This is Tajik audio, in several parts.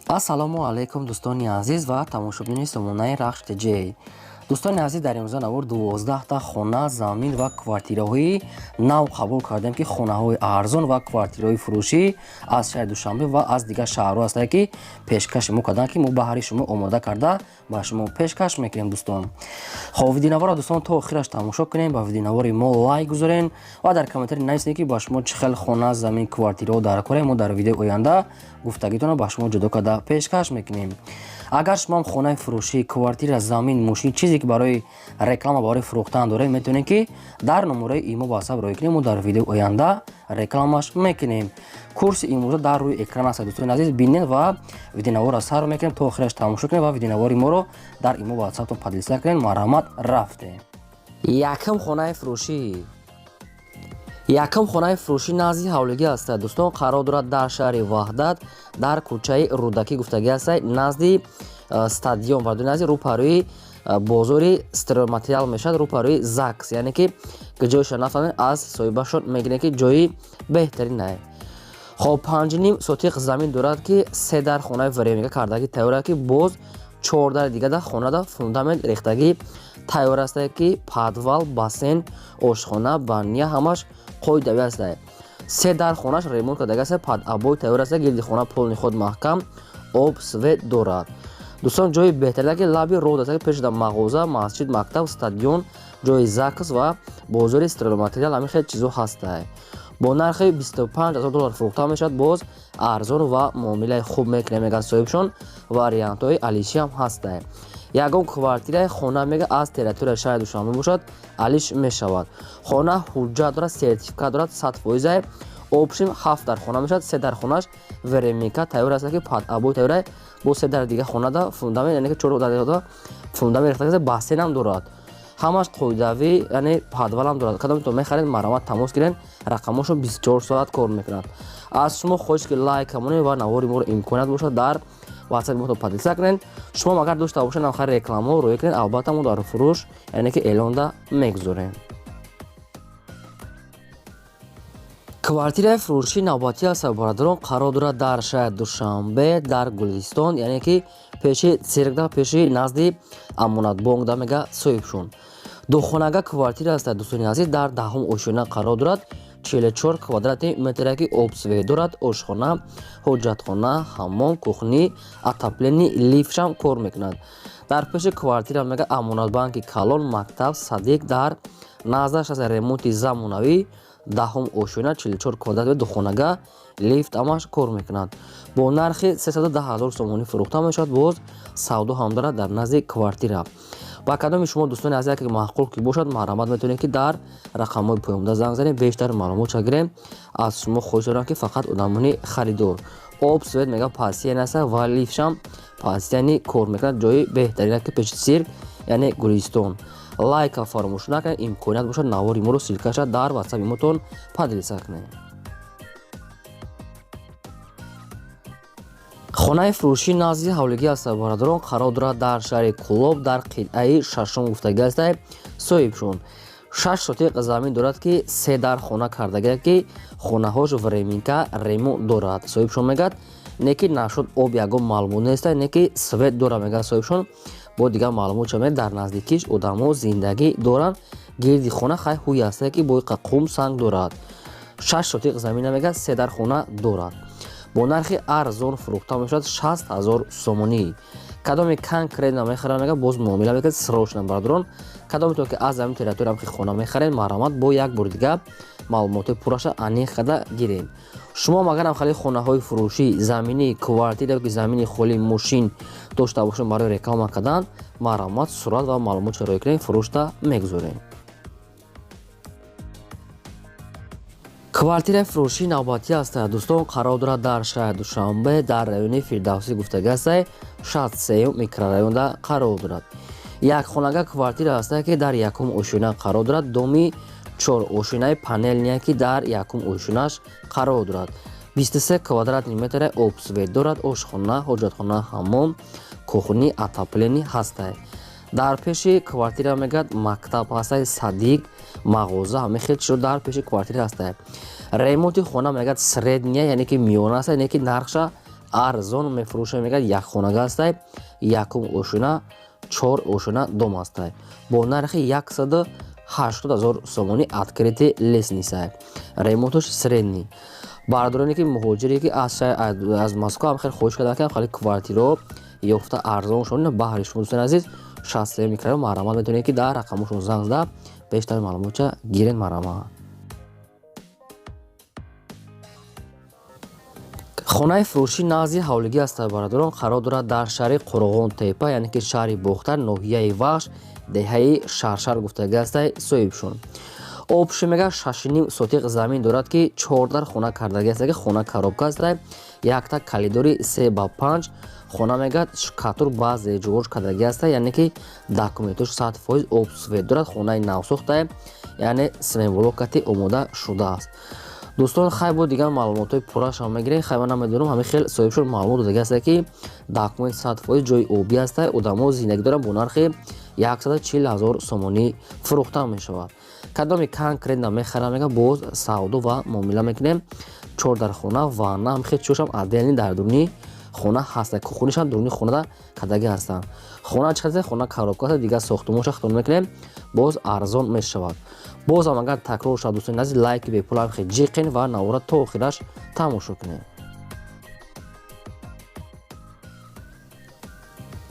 Ассалому алайкум, дӯстони азиз ва тамошобинони сомонаи Рахш ТЖ. Дӯстони азиз, дар имрӯза навор 12та хона, замин ва квартираҳои нав қабул кардем, ки хонаҳои арзон ва квартираҳои фурӯшӣ аз шаҳри Душанбе ва аз дигар шаҳрҳо ҳастанд, ки пешкаши мо карданд, ки мо баҳри шумо омода карда ба шумо пешкаш мекунем, дӯстон. Хоб, видеонаворро, дӯстон, то охираш тамошо кунем, ба видеонавори мо лайк гузорен ва дар комментарий нависед, ки ба шумо чӣ хел хона, замин, квартираҳо дар корем. Мо дар видеои оянда гуфтагитонро ба шумо ҷудо карда пешкаш мекунем. Агар шумоам хонаи фурӯшӣ, квартира, замин, мошин, чизе ки барои реклама, барои фурӯхтан доред, метавонед, ки дар номерои имо, ватсап роҳӣ кунем, мо дар видеои оянда рекламаш мекунем. Курси имрӯза дар рӯи экран аст, дӯстони азиз, бинед ва видеонаворро сар мекунем, то охираш тамошо кунем ва видеонавори моро дар имо, ватсаптон поделиться кунед. Марҳамат, рафтем. Якум хонаи фурӯшӣ. Якум хонаи фурӯшӣ назди ҳавлигӣ аст, дӯстон, қарор дорад дар шаҳри Ваҳдат, дар кӯчаи Рӯдакӣ гуфтагӣ аст, назди стадион ва назди рӯпарӯи бозори стройматериал мешавад, рӯпарӯи ЗАГС, яъне ки ҷойша нафаҳмед, аз соҳибашон мегирем, ки ҷои беҳтаринае. Хоб, 5,5 сотиқ замин дорад, ки се дар хонаи временка кардагӣ тайёр аст, ки боз чор дари дига дар хонада фундамент рехтагӣ тайёр аст, ки подвал, бассейн, ошхона, баня ҳамаш қоидавӣ аст. Се дар хонаш ремонт кардаги аст, под обои тайёр аст, гирди хона полный ход маҳкам, об, свет дорад. Дӯстон, ҷои беҳтарин, ки лаби род аст, пешда мағоза, масҷид, мактаб, стадион, ҷои ЗАГС ва бозори стройматериал, ҳамин хел чизо ҳастае. Бо нархи 25 ҳазор доллар фурӯхта мешавад. Боз арзон ва муомилаи хуб мекунем, мегӯяд соҳибшон, вариантҳои алишиам ҳастае. Ягон квартираи хона, мега, аз территорияи шаҳри Душанбе бошад, алиш мешавад. Хона ҳуҷҷат дорад, сертификат дорад, 100%. Общем, ҳафт дар хона мешавад, се дар хонаш временка тайёр аст, ки под обои тайёра, бо се дар дига хонада фундамент, яъне ки чор дар фундамент рехта, бассейнам дорад, ҳамаш қоидавӣ, яъне подвалам дорад. Кадомтон мехаред, марҳамат, тамос гиред, рақамошон 24 соат кор мекунад. Аз шумо хоҳиш, ки лайк камонед ва навори моро, имконият бошад, дар ватсапи мо поделиться кунед. Шумо агар дошта бошед навхар рекламаҳо роя кунед, албатта, мо дар фурӯш, яъне ки эълонда мегузорем. Квартираи фурӯшии навбатӣ аст, бародарон, қарор дорад дар шаҳри Душанбе, дар Гулистон, яъне ки пеши циркда, пеши назди Амонатбонкда, мега соҳибшон. Духонага квартира аст, дӯстони азиз, дар даҳум ошёна қарор дорад, 44 квадрати метре, ки об, свет дорад, ошхона, ҳоҷатхона, ҳаммом, кухни, отопление, лифтшам кор мекунад. Дар пеши квартира, мега, Амонатбанки калон, мактаб, садик дар наздаш аст. Ремонти замонавӣ, даҳум ошёна, 44 квадрат, духонага, лифт ҳамаш кор мекунад. Бо нархи 310 ҳазор сомонӣ фурӯхта мешавад. Боз савдо ҳам дорад дар назди квартира. Ба кадоми шумо, дӯстони азиз, ки маъқул ки бошад, марҳамат, метавонед, ки дар рақамҳои поёнда занг занед, бештар маълумотша гирем. Аз шумо хоҳиш дорам, ки фақат одамони харидор. Об, свет, мега, постоянно аст ва лифтшам постоянно кор мекунад. Ҷои беҳтарин, ки пеши цирк, яъне Гулистон. Лайка фаромӯш накунед, имконият бошад, навори моро ссылкаша дар ватсапи мотон поделиться кунед. Хонаи фурӯшӣ назди ҳавлигӣ аст, бародарон, қарор дорад дар шаҳри Кӯлоб, дар қитъаи шашум гуфтагӣ аст. Соҳибшон 6 сотиқ замин дорад, ки се дар хона кардагия, ки хонаҳош временка ремонт дорад. Соҳибшон мегӯяд, не ки нашуд об ягон маълумот неста, не ки свет дорад, мегӯяд соҳибшон. Бо дигар маълумот ча, дар наздикиш одамо зиндагӣ доранд, гирди хона хай ҳуй аста, ки боиқа қум санг дорад. 6 сотиқ замина, мегӯяд, се дар хона дорад. Бо нархи арзон фурӯхта мешавад, 60 ҳазор сомонӣ. Кадоме конкретно мехарад, мега, боз муомила мекунад срочно. Бародарон, кадометон ки аз ҳамин территория ки хона мехаред, марҳамат, бо як бори дига маълумоти пурраша аниқ карда гирем. Шумо агарам хали хонаҳои фурӯшӣ, заминӣ, квартира ки замини холӣ, мошин дошта бошед барои реклама кардан, марҳамат, сурат ва маълумотша роя кунед, фурӯшта мегузорем. Квартираи фурӯшии навбатӣ аст, дӯстон, қарор дорад дар шаҳри Душанбе, дар райони Фирдавсӣ гуфтагӣ аст, 63-юм микрорайонда қарор дорад. Якхонага квартира аст, ки дар якум ошёна қарор дорад, доми чор ошёнаи панельная, ки дар якум ошёнаш қарор дорад, 23 квадратный метре, об, свет дорад, ошхона, ҳоҷатхона, ҳаммом, кухни, отопление ҳастай. Дар пеши квартира, мегӯяд, мактаб ҳастай, садик, мағоза, ҳамин хел чизо дар пеши квартира ҳастай. Ремонти хона, мегӯяд, средняя, яъне ки миёна аст, яъне ки нархша Арзон мефурӯшад, мегӯяд, як хонага ҳастай, якум ошёна, чор ошёна дом ҳастай, бо нархи 180 000 сомонӣ. Открытый лестница, ремонташ средний. Бародароне ки муҳоҷире ки аз Москва ҳам хеле хоҳиш карданд, ки хеле квартираҳо ёфта арзон шуд, баҳри шумо, дӯстони азиз, 63 микрорайон. Марҳамат, метавонед ки дар рақамошон занг зада, бештар маълумотча гирен, марҳамат. Хонаи фурӯшӣ назди ҳавлигӣ аст, бародарон, қарор дорад дар шаҳри Қурғон Тепа, яъне ки шаҳри Бохтар, ноҳияи Вахш, деҳаи Шаршар гуфтагӣ ҳастай соҳибшон. Обши мега 6,5 сотиқ замин дорад, ки чордар хона кардагӣ аст, ки хона коробка аст, якта калидори 3 ба 5. Хона мегӯяд, штукатур баъзе ҷоҳош кардагӣ аст, яъне ки документош 100%, об, свет дорад. Хонаи навсохтае, яъне цементблокати омода шудааст. Дӯстон, хай, бо дигар маълумотҳои пуррашам мегирем. Хай, ман намедонам, ҳамин хел соҳибшон маълумот додагӣ аст, ки документ 100%, ҷои обӣ аст, одамо зиндагӣ доранд, бо нархи 140 000 сомонӣ фурӯхта мешавад. Кадоми конкретно мехарам, мега, боз савдо ва муомила мекунем. Чор дар хона, ванна, ҳам хел чизошам отдельный дар дуруни хона ҳаста, кухонишам дуруни хонада кардагӣ ҳастанд. Хона чӣ қадр? Хона коробка аст. Дигар сохтумонша хитон мекунем, боз арзон мешавад. Бозам агар такрор шавад, дӯстони азиз, лайки бепулам хел ҷиқен ва навора то охираш тамошо кунем.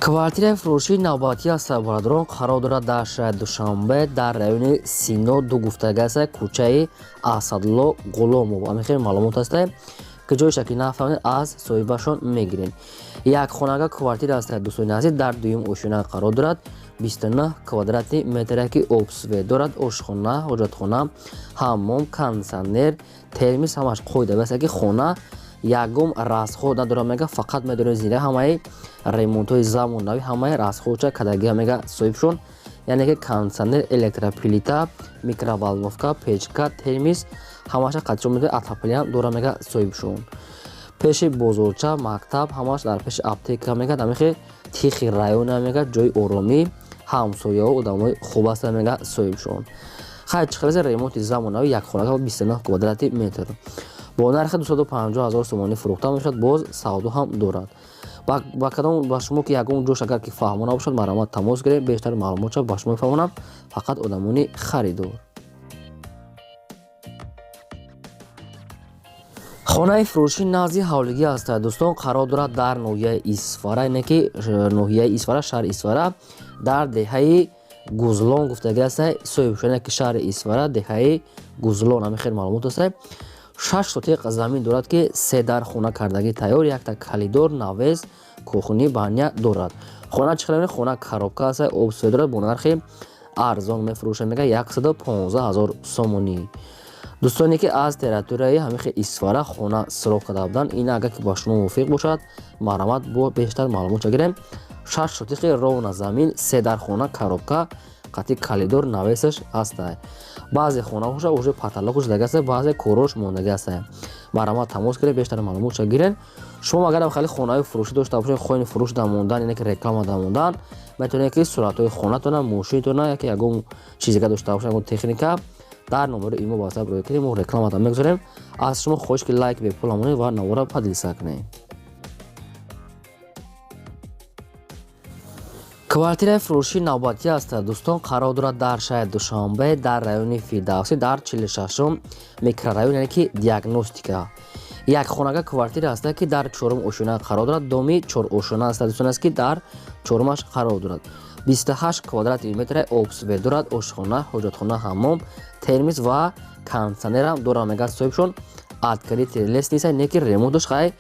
Квартираи фурӯшии навбатӣ аст, бародарон, қарор дорад дар шаҳри Душанбе, дар райони Сино ду гуфтагӣ аст, кӯчаи Асадулло Ғуломов. Ҳамин хел маълумот аст, ки ҷойша ки нафаҳмед, аз соҳибашон мегирем. Як хонага квартира аст, дӯстони азиз, дар дуюм ошёна қарор дорад, 29 квадрати метре, ки об, свет дорад, ошхона, ҳоҷатхона, ҳаммом, кондитсионер, термис, ҳамаш қоида аст, ки хона ягон расход надорад. Мега, фақат медонем зинда, ҳамаи ремонтҳои замонавӣ, ҳамаи расходча кардагиа, мега соҳибшон, яъне ки кондитсионер, электроплита, микроволновка, печка, термис, ҳамаша қатишон медонед, отопление дора, мега соҳибшон. Пеши бозорча, мактаб, ҳамаш дар пеши аптека, мега, ҳамихе тихий района, мега, ҷои оромӣ, ҳамсояҳо одамои хуб ҳастанд, мега соҳибшон. Хай, чӣ хелезе ремонти замонавӣ, як хонага, 29 квадрати метр, бо нархи 250 000 сомонӣ фурӯхта мешавад, боз савдо ҳам дорад. Ба кадом ба шумо ки ягон ҷош агар ки фаҳмо набошад, марҳамат, тамос гиред, бештар маълумотша ба шумо мефаҳмонам, фақат одамони харидор. Хонаи фурӯшӣ назди ҳавлигӣ аст, дӯстон, қарор дорад дар ноҳияи Исфара, яъне ки ноҳияи Исфара, шаҳри Исфара, дар деҳаи Гузлон гуфтагӣ аст соҳибшон, ки шаҳри Исфара, деҳаи Гузлон. Ҳамин хел маълумот аст. 6 сотиқ замин дорад, ки се дар хона кардагӣ тайёр, якта калидор, навес, кухни, баня дорад. Хона чӣ хел? Хона коробка аст, об, свет дорад, бо нархи арзон мефурӯшад, мега, 115 000 сомонӣ. Дӯстоне ки аз территорияи ҳамихи Исфара хона сироғ карда буданд, ин агар ки ба шумо мувофиқ бошад, марҳамат, бо бештар маълумотша гирем. 6 сотиқи ровно замин, се дар хона, коробка, қатъи калидор, навесаш ҳастай. Баъзе хонаҳоша уже потолокаш шудагӣ аста, баъзе корош мондагӣ ҳастай. Марҳамат, тамос гиред, бештар маълумотша гирен. Шумо агарам хеле хонаҳои фурӯшӣ дошта бошед, хоҳед фурӯш дамондан, яъне ки реклама дамондан, метавонед ки суратҳои хонатона, мошинатона, яки ягон чизега дошта бошед, ягон техника, дар номери имо WhatsApp рӯй кунед, мо рекламата мегузорем. Аз шумо хоҳиш ки лайк бепул монед ва навора поделиться кунед. Квартираи фурӯшии навбатӣ аст, дӯстон, қарор дорад дар шаҳри Душанбе, дар райони Фирдавсӣ, дар 46-ум микрорайон, яъне ки Диагностика. Як хонага квартира аст, ки дар чорум ошёна қарор дорад, доми чорошёна аст, дӯстон аст, ки дар чорумаш қарор дорад, 28 квадрати метра, об, свет дорад, ошхона, ҳоҷатхона, ҳаммом, термис ва кондитсионерам дорад, мегӯяд соҳибшон. Открытый лестница, не ки ремонташ хай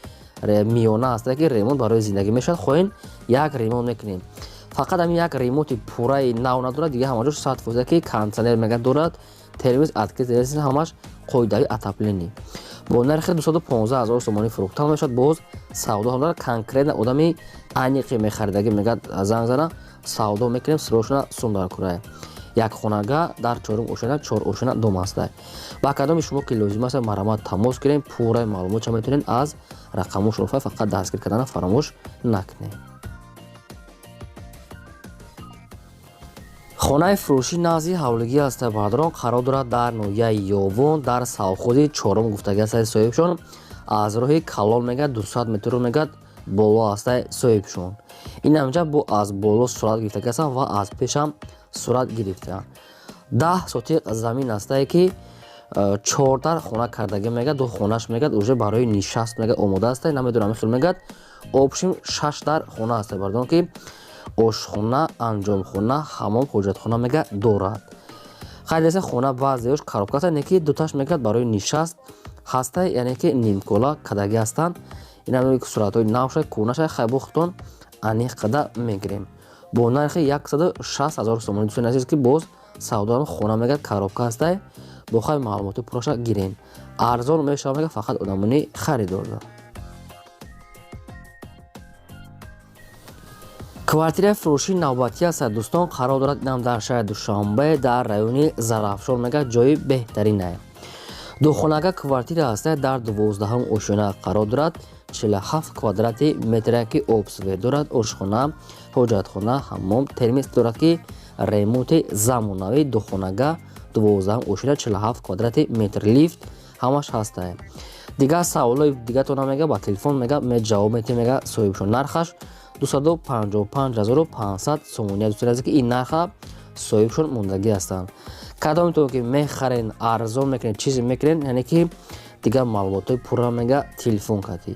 миёна аст, ки ремонт барои зиндагӣ мешавад. Хоҳем, як ремонт мекунем, фақат ҳамин як ремонти пурраи нав надорад, дигар ҳама ҷош 100%, ки кондитсионер мегӯяд дорад, термис, открытый лестница, ҳамаш қоидави, отопление, бо нархи 215 000 сомонӣ фурӯхта мешавад, боз савдо ҳам дорад. Конкретно одами аниқи мехаридагӣ, мегӯяд, занг зана, савдо мекунем, срочно сум дар курае. Як хонага дар чорум ошёна, чор ошёна дом ҳастай. Ба кадоми шумо ки лозим аст, марҳамат, тамос гирем, пурраи маълумотша метавонед аз рақамошон, фақат дастгир кардана фаромӯш накунед. Хонаи фурӯшӣ назди ҳавлигӣ аст, бародарон, қарор дорад дар ноҳияи Ёвон, дар совхози чорум гуфтагӣ аст соҳибшон. Аз роҳи калон мегӯяд 200 метрро мегӯяд боло ҳастай соҳибшон. Ин ҳамҷа бо аз боло сурат гирифтагӣ ҳастанд ва аз пешам сурат гирифтаанд. 10 сотиқ замин ҳастае ки 4 хона кардагӣ мегӯяд, 2 хонаш мегӯяд уже барои нишаст мегӯяд омода ҳастай, намедонам хел мегӯяд. Общим 6 дар хона ҳастай, бардон ки ошхона, анҷомхона, ҳамом, ҳоҷатхона мегӯяд дорад. Хайр, хона баъзеош коробка ҳастанд, не ки дуташ мегӯяд барои нишаст ҳастай, яъне ки нимкола кардагӣ ҳастанд. Ин суратҳои навшай, кӯҳнашай, хай бо худтон аниқ қада мегирем. Бо нархи 160 000 сомонӣ, дӯстони азиз, ки боз савдоам хона мегӯяд коробка ҳастай, бо хай маълумоти пурраша гирем. Арзон мешавад мегӯяд фақат одамони харидорда. Квартираи фурӯшии навбатӣ аст, дӯстон, қарор дорад инам дар шаҳри Душанбе, дар райони Зарафшон мегӯяд ҷои беҳтаринае. Духонага квартира ҳастай, дар 12-ум ошёна қарор дорад, 47 квадрати метре ки обсвет дорад, ошхона, ҳоҷатхона, ҳаммом, термис дорад ки ремонти замонавӣ. Духонага 12-ум ошёна, 47 квадрати метр, лифт ҳамаш ҳастай. Дигар саволои дигатона мега ба телефон мега ме ҷавоб метиҳем мега соҳибшон. Нархаш 255 500 сомонӣ, дӯстони азиз, ки ин нарха соҳибшон мондагӣ ҳастанд. Кадомтон ки мехарен, арзон мекунед, чизе мекунед, яъне ки дигар маълумотҳои пурра мега телефон кардӣ.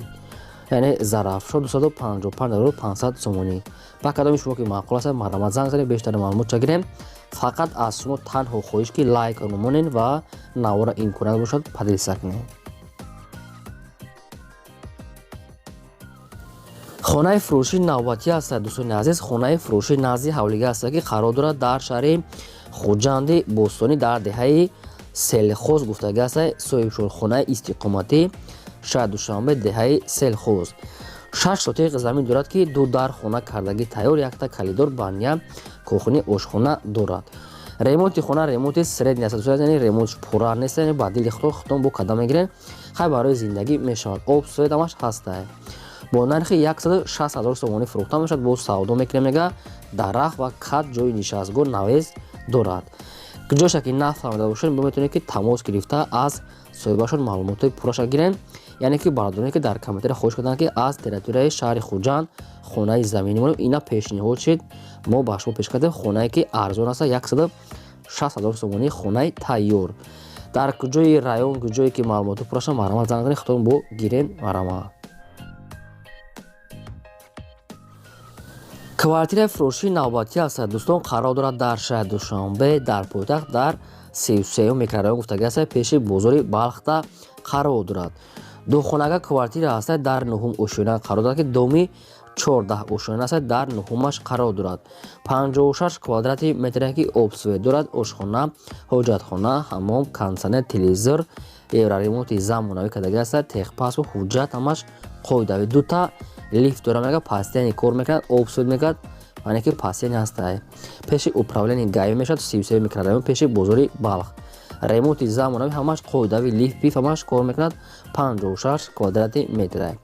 Яъне Зарафшон 255 500 сомонӣ. Ба кадоми шумо ки маъқул аст, марҳамат занг занед, бештари маълумот гирем. Фақат аз шумо танҳо хоҳиш ки лайк монед ва навора имконият бошад поделиться кунед. Хонаи фурӯшии навбатӣ аст, дӯстони азиз, хонаи фурӯшии назди ҳавлига аст ки қарор дорад дар шаҳри Хуҷанди бостонӣ, дар деҳаи Селхоз гуфтагӣ аст. Соҳибшон хонаи истиқоматӣ, шаҳри Душанбе, деҳаи Селхоз. 6 сотиқ замин дорад ки 2 дар хона кардагӣ тайёр, якта калидор, баня, кухни, ошхона дорад. Ремонти хона ремонти средний аст, яъне ремонтш пурра нест, яъне ба дили худтон бо када мегирем, хай барои зиндагӣ мешавад. Об свет ҳамаш ҳастай. Бо нархи 160 000 сомонӣ фурӯхта мешавад, боз савдо мекунем мега, дарахт ва кат, ҷои нишастгоҳ, навез дорад. Ҷоша ки нафаҳмида бошед, метавонед ки тамос гирифта аз соҳибашон маълумотҳои пурраша гирем. Яъне ки бародароне ки дар комментария хоҳиш карданд ки аз территорияи шаҳри Хуҷанд хонаи заминӣ монем, ина пешниҳод шид, мо ба шумо пеш кардем хонае ки арзон аст, 160 000 сомонӣ хонаи тайёр. Дар куҷои район, куҷое ки маълумотҳои пурраша, марҳамат занг занед, худтон бо гирем, марҳамат. Квартираи фурӯшии навбатӣ аст, дӯстон, қарор дорад дар шаҳри Душанбе, дар пойтахт, дар 33-ум микрорайон гуфтагӣ аст, пеши бозори Балхта қарор дорад. Духонага квартира ҳаст, дар 9-ум ошёна қарор дорад ки доми 14 ошёна аст, дар 9-умаш қарор дорад. 56 квадрати метре ки обсвет дорад, ошхона, ҳоҷатхона, ҳаммом, кондитсионер, телевизор, евроремонти замонавӣ кардагӣ аст, техпаспорт, ҳуҷҷат ҳамаш қоидавӣ. Дута лифт дора мега, пастияни кор мекунад, обсуд мекунад, яъне ки пастияни ҳастай. Пеши управление ГАИ мешавад, 33 микрорайон, пеши бозори Балх. Ремонти замонавӣ ҳамаш қоидавӣ, лифт пиф ҳамаш кор мекунад, 56 квадрати метре.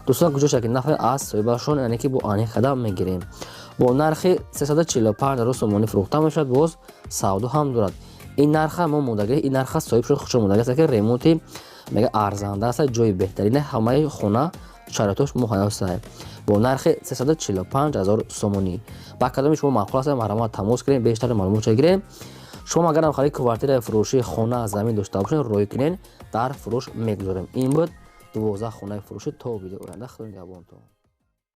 Дӯстон, куҷоша ки нафар аз соҳибашон, яъне ки бо аниқ қадам мегирем. Бо нархи 345 000 сомонӣ фурӯхта мешавад, боз савдо ҳам дорад. Ин нарха мо мондагӣ, ин нарха соҳибшон худшон мондагӣ аст ки ремонти мега арзанда аст, ҷои беҳтарина, ҳамаи хона шароитош муҳайё аст. Бо нархи 345 000 сомонӣ. Ба кадоми шумо маъқул аст, марҳамат тамос кунед, бештар маълумот гирем. Шумо агарам хари квартираи фурӯшии хона замин дошта бошед, рой кунед, дар фурӯш мегузорем. Ин буд 12 хонаи фурӯшӣ. То видео оянда, худо нигаҳбонтон.